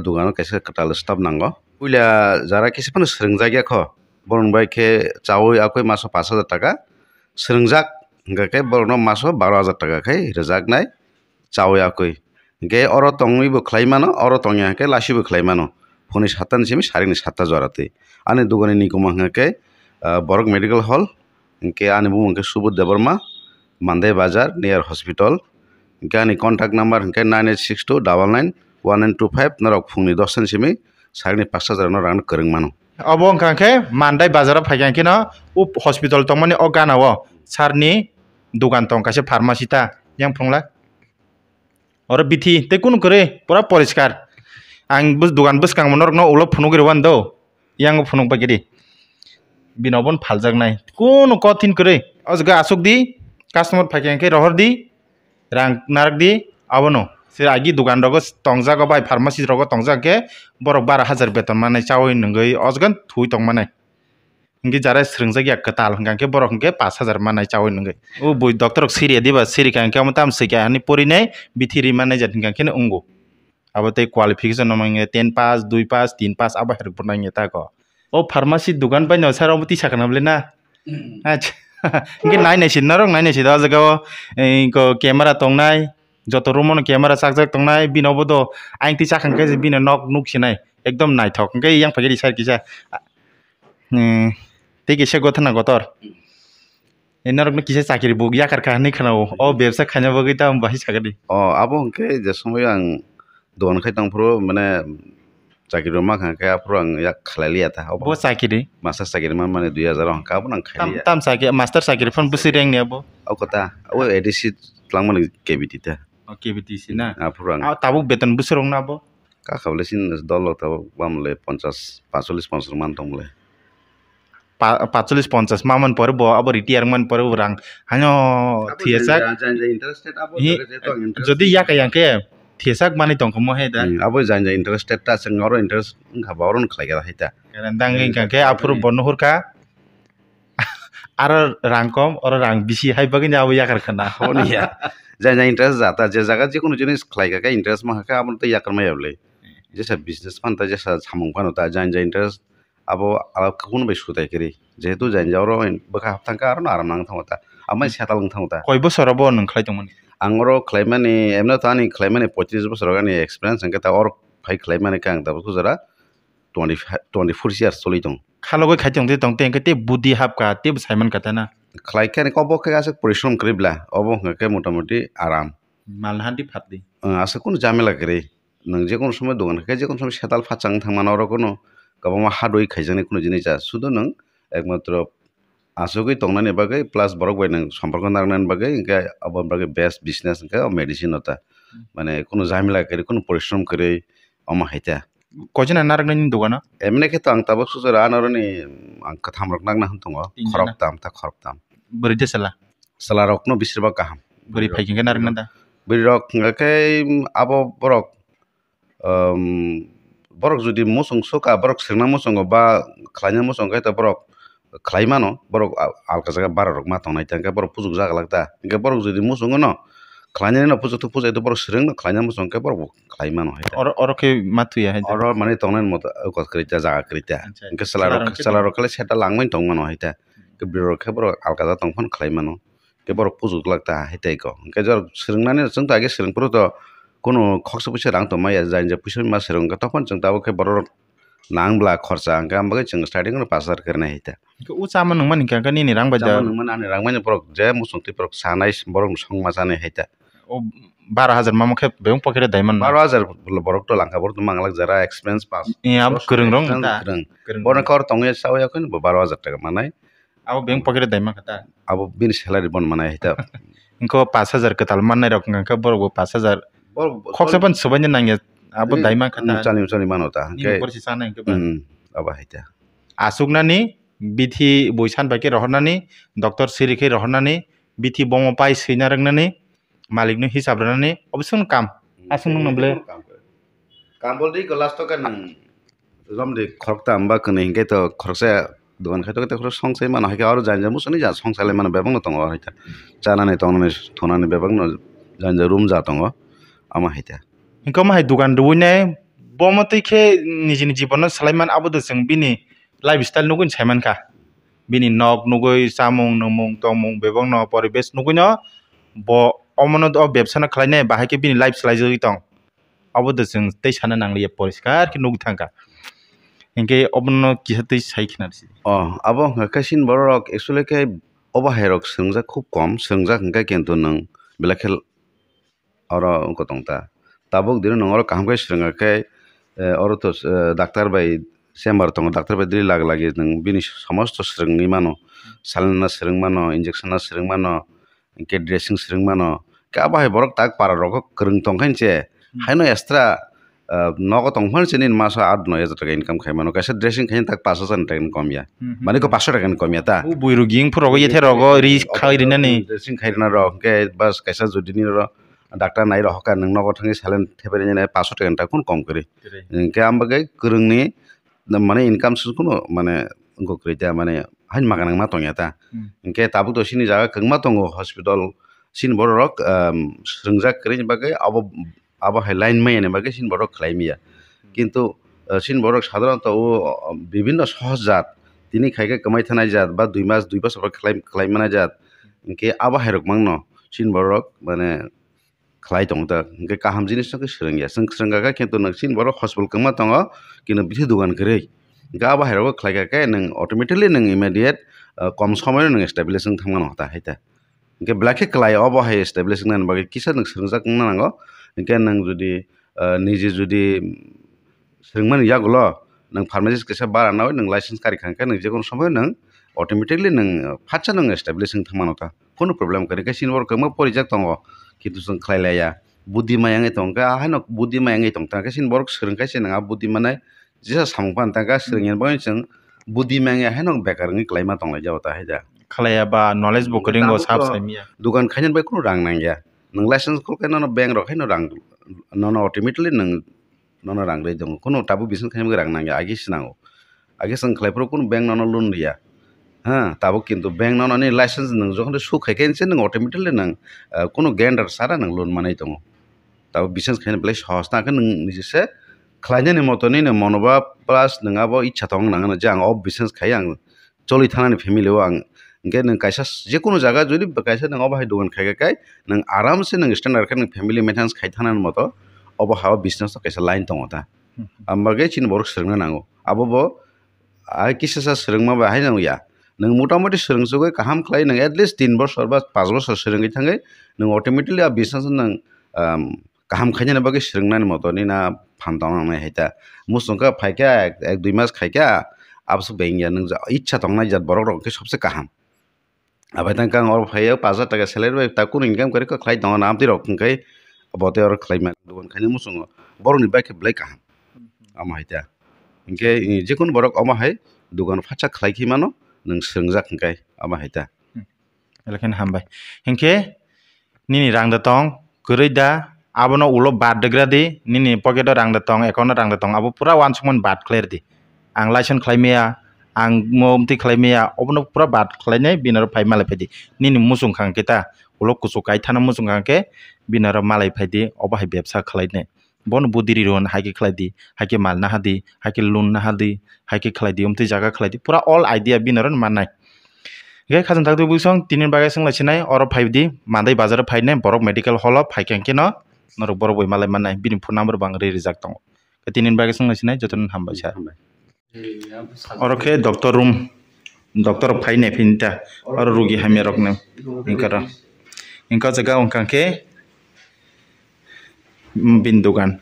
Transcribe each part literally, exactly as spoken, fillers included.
Dogano kaisa kwtal stop nango. Puila jara kisa phano swrwngjak ya kho. Borok bai khe chaui akoi maso pash hajar taka swrwngjak, hwnkha khe borokno maso baro hajar taka khai rwjaknai chaui akoi. Hwnkhe oro tongwi bo khlai mano, oro tongya hwnkhe lasi bo khlai mano. Phone ni satta ni simi sarik ni satta jora twi. Ani dogani nikumo hwnkha khe, ah, Borok Medical Hall, hwnkhe ani bumung khe Subodh Debbarma, Mandai Bazar, near hospital. Hwnkhe ani contact number hwnkhe nine eight six two double nine one nine two five, norok phungni dos ta ni simi sarik ni pash hajar no rang kwrwng mano. Obo wngkha khe Mandai bazaro phaikha kheno, up hospital tongmani o gana o sir ni dogan tong kaisa pharmacy ta yang phunglak. Oro bithi tei kunu kwrwi pura poriskar. Ang bus-, dogan bwskango norokno ulo phunugwi rwban do. Yang phunuk bagwi di. Bini obo phaljaknai. Kunu kothin kwrwi. O jaga asuk di. Customer phaikha khe rohor di. Rang narak di. Abono. Se agi dogan rogo tongjak o bai pharmacy rogo tongjak khe borok bara hajar beton manai chaui nungwi o jaga thwi tongmanai. Hingke jara swrwngjak ya kwtal hingka khe borok hingke pash hajar manai chaui nungwi. O bui doctor rok siri ya diba, siri ka hingke omo tamo swi kha hani porinai bithi ri manai jat hingka khe no wngo. Abo tei qualification no mangya ten pass, dui pass, tin pass abo hai rok bo nangya tako. O pharmacy dogan bai no sir omo tisa khana bole na? Acha. Hingke nai nai si norok nai nai si o jaga o, eh, ko camera tongnai, joto room o no camera chakjak tongnai, bini obo do ayang twi chakha hingke bini nok nuk sinai ekdom naithok hingke yang phai khe sir kisa. Hmm, tei kisa gothana gotor. Norokno kisa chakiri bo yakar kha hinwi khwnao. O bebsa khaina bagwi tamo bahai sakadi. O, abo hwnkhe je somoi ang dogan khai tongphuru, mane, chakiri rwma kha khe aphuru ang yak khlai liya ta. Bo chakiri? Master chakiri man mani dui hajar hwnkha, abono ang khai liya. Tam chakiri, master chakiri phano bwswi rengni abo? O kota, o A D C twlangmani K B T ta. O K B T C na? Aphuru ang. A tabuk beton bwswk rwngna abo? Kaka bole sini dol rok tabuk bam le ponchas, pacholis ponchas man tong bole. Pa-, pacholis ponchas ma man pore bo abo retire man pore bo rang. Hano thiya sak. Jodi yaka yang khe thiya sak mani tong kha mo he da. Hmm, abo janja interested ta, chwng oro interest wngkha ba oro no khlai kha hai ta. Dang wngkha khe aphuru bo nuhur kha. Aro rang kom, oro rang bisi hai bagwi abo yakar khana. Honi ya. Janja interest jata, je jaga jekunu jinis khlai kha khe interest ma kha khe abo tei yakar maya bole. Jesa business phano ta, jesa samung phano ta, janja interest abo alak kunu bai sutai kiri. Jehetu janja oro bwkha hap thang kha aro no aram nang thango ta. Amai settle wng thango ta. Koi bosor abo nwng khlai tongmani? Ang oro khlai mani, emno ta ani khlai mani poitrish bosor ani experience hwnkhe ta oro phai khlai mani khe ang tabuk jora twenty five, twenty four years choli tong. Khalogwi khai tong tong tei hwnkhe tei budi hap kha tei bo saiman kha ta na. Khlai khe ani obo khe aswk porishrom kwrwi bla, obo hwnkha khe motamoti aram. Mal handi phatdi. Aswk kunu jamela kwrwi. Nwng jekunu somoi dogan khe jekunu somoi setal phatchang thangmano oro kunu kwbangma hardware khaijaknai kunu jinis cha. Sudo nwng ekmatro aswkwi tongnani bagwi plus borok bai nwng somporko narwknani bagwi hwnkhe aboni bagwi best business hwnkhe o medicine no ta. Mane kunu jamela kwrwi kunu porishrom kwrwi omo hai ta. Kochina narwknai nini dogano? Emne khe to ang tabuk suchar ano roni ang kwtham rok nangna hwn tongo. Khorok tam ta khorok tam. Bwrwi de chwla? Chwla rok no bisir bak kaham. Bwrwi phai khe narwkna da? Bwrwi rok hwnkha khe abo borok, um, borok jodi muchung suka, borok swrwngna muchungo ba khlaina muchungo khe to borok khlai mano, borok al-, alka jaga bara rok ma tongnai ta, hwnkhe borok puchuk jaglak ta, hwnkhe borok jodi muchungo no khlainani no puchuk thuk puchai borok swrwng no khlaina muchung khe borok bo khlai mano hai ta. Oro, oro khe ma thuya hai ta. Oro mane tongnai moto kwrwi ta, jaga kwrwi ta. Hwnkhe chwla rok, chwla rok khe setal langmani tong mano hai ta. Hwnkhe bwrwi rok khe borok alka jaga tong phano khlai mano. Khe borok puchuk glak ta hai tai ko. Hwnkhe jor swrwng nani chwng ta age swrwng phuru to kunu khoksa puisa rang tong maya, janja puisa ma swrwng khe tokphano chwng tabuk khe borok rok nang bla khorcha hwnkhe am bagwi chwng starting no pash hajar khe rwnai hai ta. Hwnkhe o chama nung mani hwnkhe nini rang bai da? Chama nung mani ani rang bai borok je muchung twi borok sanai borok song ma chanai hai ta. O baro hajar mamo khe bebak pocket o dai man. Baro hajar borok to langkha, borok to manglak jara expense pass. Abo kwrwng rok ta. Kwrwng. Borok khe oro tongwi chawi ya khe bo baro hajar taka manai. Abo bank pocket o dai mankha ta? Abo bini salary bon manai hai ta. Hwnkhe o pash hajar kwtal mannai rok hwnkha khe borok bo pash hajar khoksa phano swbaina nangya, abo dai mankha ta? Chani chani mano ta. Nini hwnkhe porsi chanai hwnkhe ba? Hmm, abo hai ta. Aswknani bithi bui san bai khe rohornani, doctor siri khe rohornani, bithi bomo pai swina rwngnani, malikno hisab rwnani, obo chwng kam. Aswk nwngno bwle. Kam bol di ko last o khe nwng romdi khorokta hwnba kwnwi hinkhe to khoroksa dogan khai tongkhe to khorok song sai mano, haikhe oro janja musani ja song sai lai mano, bebakno tongo, haikhe chanani tongnani thunani bebakno janja room ja tongo, omo haikhe. Hinkhe omo hai dogan rwui nai Bo omo twi khe nijini jibono swlaiman, abo de chwng bini lifestyle nugwi saimankha. Bini nok nugwi, chamung, nwmung, tongmung, bebakno, poribesh nugwino bo omono o bebsano khlainai, bahai khe bini life swlaijagwi tong. Abo de chwng tei sana nangliya, poriskar khe nugwi thangkha. Hinkhe obono kisa tei sai khna rwsidi. Oh, abo wngkha khe chini borok rok actually khe obo hai rok swrwngjak khub kom, swrwngjak hinkhe kintu nwng belai khe oro wngkha tong ta. Tabuk dino nwng oro kaham khe swrwngya khe, eh, oro to, eh, doctor bai chamber tongo, doctor bai diri lag lagi nwng bini somosto swrwngwi mano, saline na swrwng mano, injection na swrwng mano, hinkhe dressing swrwng mano. Khe abo hai borok tak para rogo kwrwng tong khe se, hmm, haino extra, ah, nogo tong phano se nini maso aat noi hajar taka income khai mano. Kaisa dressing khaina tak pash hajar taka ni kom ya. Hmm, hmm. Mane ko pash taka ni kom ya ta. O bui rok ging phuru rogo yethe rogo ri khai rinani. Dressing khai rina rok, hinkhe bas kaisa jodi ni ro doctor nai rok hoka nwng nogo thangwi saline thepai rinani pash taka ni tak phano kom kwrwi. Kwrwi. Hinkhe amo bagwi kwrwng ni mane income source kunu mane wngkha kwrwi ta, mane haino makanang ma tongya ta. Hmm. Hinkhe tabuk to chini jaga kwbangma tongo hospital, chini borok rok, um, swrwngjak kwrwini bagwi abo, abo hai line maya ni bagwi chini borok khlai maya. Hmm. Kintu, uh, chini borok sadharanto o, uh, bibhinno sohoj jat, tini khai khe kwmai thanai jat ba dui mas, dui bosor khlai, khlai manai jat, hinkhe abo hai rok mangno chini borok mane khlai tongo ta, hinkhe kaham jinis no khe swrwngya. Chwng swrwngkha khe, kintu nwng chini borok hospital kwbangma tongo, kintu bithi dogan kwrwi. Hinkhe abo hai rogo khlaikha khe, nwng automatically nwng immediate, ah, kom somoino nwng establish wng thangmano ta hai ta. Hinkhe belai khe klai, obo hai establish wngnani bagwi kisa nwng swrwngjak wngna nango. Hinkhe nwng jodi, ah, niji jodi, swrwngmani yagulo nwng pharmacist kaisa bara nawi nwng license kari kha, hinkhe nwng jekono somoio nwng automatically nwng phatsa nwng establish wng thangmano ta, kunu problem kwrwi. Hinkhe chini borok kwbangma porijak tongo, kintu chwng khlai laiya, budi maya wngwi tongkha, haino budi maya wngwi tongkha, hinkhe chini borok swrwng khe se nwng a budi manai jesa samung phano tangkha, swrwng yani bagwi chwng budi maya wngya haino bekar wngwi kwlaima tonglaijao ta hai da. Khlaiya ba knowledge bo kwrwi wngo, tabuk sab to saimanya. Dugan khainani bai kunu rang nangya, nwng license khulkhe nono bank rok haino rang, nono automatically nwng nono rang rwi tongo. Kunu tabuk business khaina bagwi rang nangya, agi se nango. Agi chwng khlai phuru kunu bank nono loan riya. Ha, tabuk kintu bank nono ni license nwng jokhon su khai khe se nwng automatically nwng, ah, kunu guarantor sara nwng loan manwi tongo. Tabuk business khaina belai sohos, tang khe nwng niji se khlainani moto nini monoba plus nwng abo ichha tong nang je ang o business khai ang choli thanani family o ang, hinkhe nwng kaisa jekunu jaga jodi kaisa nwng obo hai dogan khai khe kai nwng aram se nwng standard khe nwng family maintenance khai thanani moto obo ha o business o kaisa line tongo ta. Hmm. Amo bagwi chini borok swrwngna nango. Abo bo ai kisa sa swrwngma bai haino ya. Nwng motamoti swrwngsugwi kaham khlai nwng at least tin bosor ba panch bosor swrwngwi thangwi nwng automatically a business nwng, um, kaham khainani bagwi swrwngnani moto nini a phan tong nangnai hai ta. Muchungkha phaikha ek, ek dui mas khaikha, abose bengya nwng ja, ichha tongnai jat borok rok khe sobse kaham. Abai tang kang oro phaiya pash hajar taka salary bai ta kunu income kwrwi kha khlai tongo na amtwi rok hwnkhe bo tei oro khlai mano dugan khaina muchungo borokni bai khe belai kaham. Amo hai ta. Hinkhe, eh, jekunu borok omo hai dugan phatsa khlai khe mano nwng swrwngjak hwnkhe amo hai ta. Hmm. Belai kheno hambai. Hinkhe nini rang da tong, kwrwi da, abono ulo bad rwgra di, nini pocket o rang da tong, account o rang da tong, abo pura uansukmani bad khlai rw di. Ang license khlai maya, ang mo mtwi khlai maya, obono pura bad khlainai, bini oro phai malai phai di. Nini muchung kha hwnkhe ta, ulo kuchuk kaithana muchung kha hwnkhe, bini oro malai phai di, obo hai bebsa khlainai. Bono budi ri rw hwn, hai khe khlai di, hai khe mal naha di, hai khe loan naha di, hai khe khlai di, omtwi jaga khlai di, pura all idea bini oro mannai. Hingke khajang tak twi bwsong tini bagwi swng lai sinai, oro phai di, Mandai bazar o phainai, borok medical hall o phai khe hingke no norok borok bai malai mannai, bini phone number bo ang ri rijak tongo. Tini bagwi swng lai sinai, jotono hambai sir. Hambai. Oro khe doctor room, doctor rok phai nai phini ta, oro rugi hamya rok no hingka ro. Hingka o jaga wngkha khe, mm, bini dogan.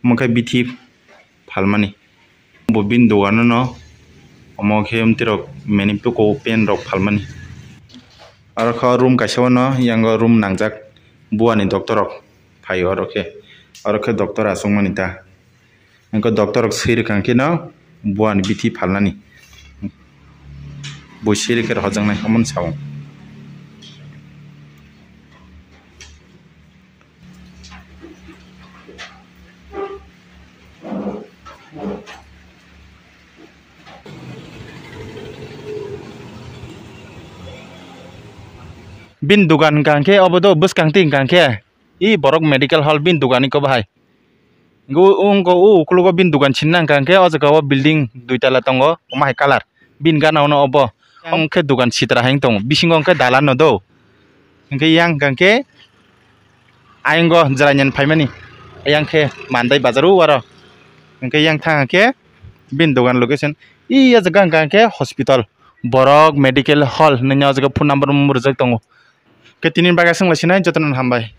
Omo khe bithi phalmani. Bo bini dogan no, omo khe amtwi rok mani tuku pen rok phalmani. Oro khe room kaisa o no, yang o room nangjak, buani doctor rok phai oro khe. Oro khe doctor achukmani ta. Hingke doctor rok swi rwkha hingke no buani bithi phalnani. Bo swi rwkhe rw hojaknai omono sao. Bini dogan hingka hingke obo do bwskang twi hingka hingke i borok medical hall bini dogan ni kobo hai. Hwnkhe o, o, wngkha o ukologo bini dogan sinna hwnkha hwnkhe o jaga o building dui tala tongo, omo hai colour. Bini gana ono obo. Hwnkhe dogan sitra hai wng tongo. Bisingo hwnkhe dalan no do. Hwnkhe yang hwnkha hwnkhe ayang o jwraini phaimani. Yang khe Mandai bazar o aro. Hwnkhe yang thang khe bini dogan location. I ya jaga hwnkha hwnkhe hospital. Borok medical hall hinwi o jaga phone number rijak tongo. Khe tini bagwi swnglaisina jotono hambai.